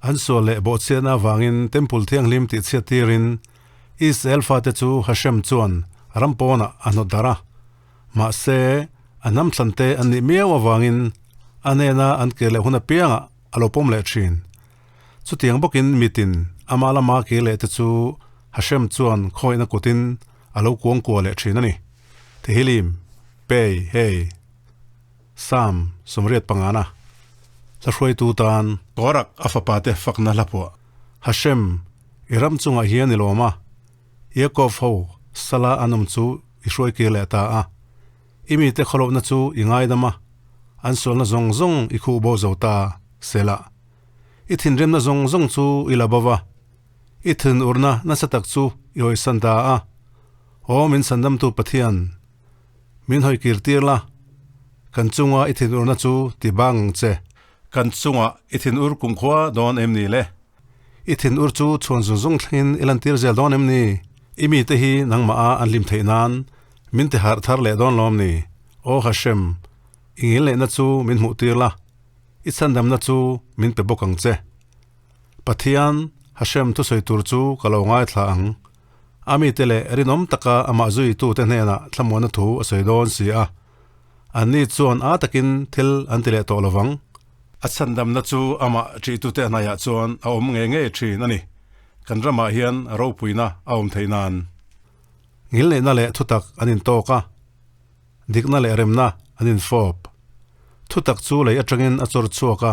An sual leh bawhchhiatna avangin Temple thianghlim tihchhiat tirin Israel fate chu Hashem chuan ram pawnah a hnawt darh a. Mahse, a hnam thlante an nih miau avangin a hnena an kir leh hun apiangah a lo pawm leh thin. Chutiang bawkin mitin ama lama kir leh te chu Hashem chuan khawihna kutin a lo kuang kua leh thin a ni. Tehillim, Pei, Hei. Psalm 85 Hla hruaitu tan. Korak a fapa te fakna hla phuah. Hashem, i ram chungah hian i lawm a, Yaakov ho sala an awm chu i hruai kir leh ta a. I mite khawlohna chu i ngaidam a, an sualna zawng zawng i khuh bo zo ta, Selah. I thinrimna zawng zawng chu i la bo va, i thinurna nasa tak chu i hawisan ta a. Aw min sandamtu Pathian! Min hawi kir tir la, kan chunga i thinurna chu ti bang ang che. Kan chunga i thinur kumkhua dawn em ni le? I thinur chu chhuan zung zung thlengin i lantir zel dawn em ni? I mite hi nangmah a an hlim theih nan min ti harh thar leh dawn lawm ni? Aw Hashem, i ngilneihna chu min hmuh tir la, i chhandamna chu min pe bawk ang che. Pathian, Hashem thusawi tur chu ka lo ngaithla ang. A mite leh rinawm taka amah zuitute hnenah thlamuanna thu a sawi dawn si a, anni chuan a takin thil an ti leh tawh lo vang. A chhandamna chu amah ṭihtute hnaiah chuan a awm ngei ngei ṭhin a ni. Kan ramah hian ropuina a awm theih nan. Ngilneihna leh thutak an intawk a, dikna leh remna an infawp. Thutak chu lei aṭangin a chawr chhuak a,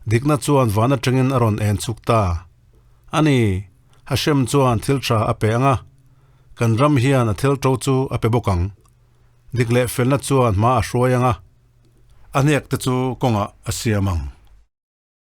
dikna chuan van aṭangin a rawn en chhuk ta a ni. Hashem chuan thil tha a pe ang a, kan ram hian a thil to chu a pe bawk ang. Dik leh felna chuan hma a hruai ang a, a hnek te chu kawngah a siam ang.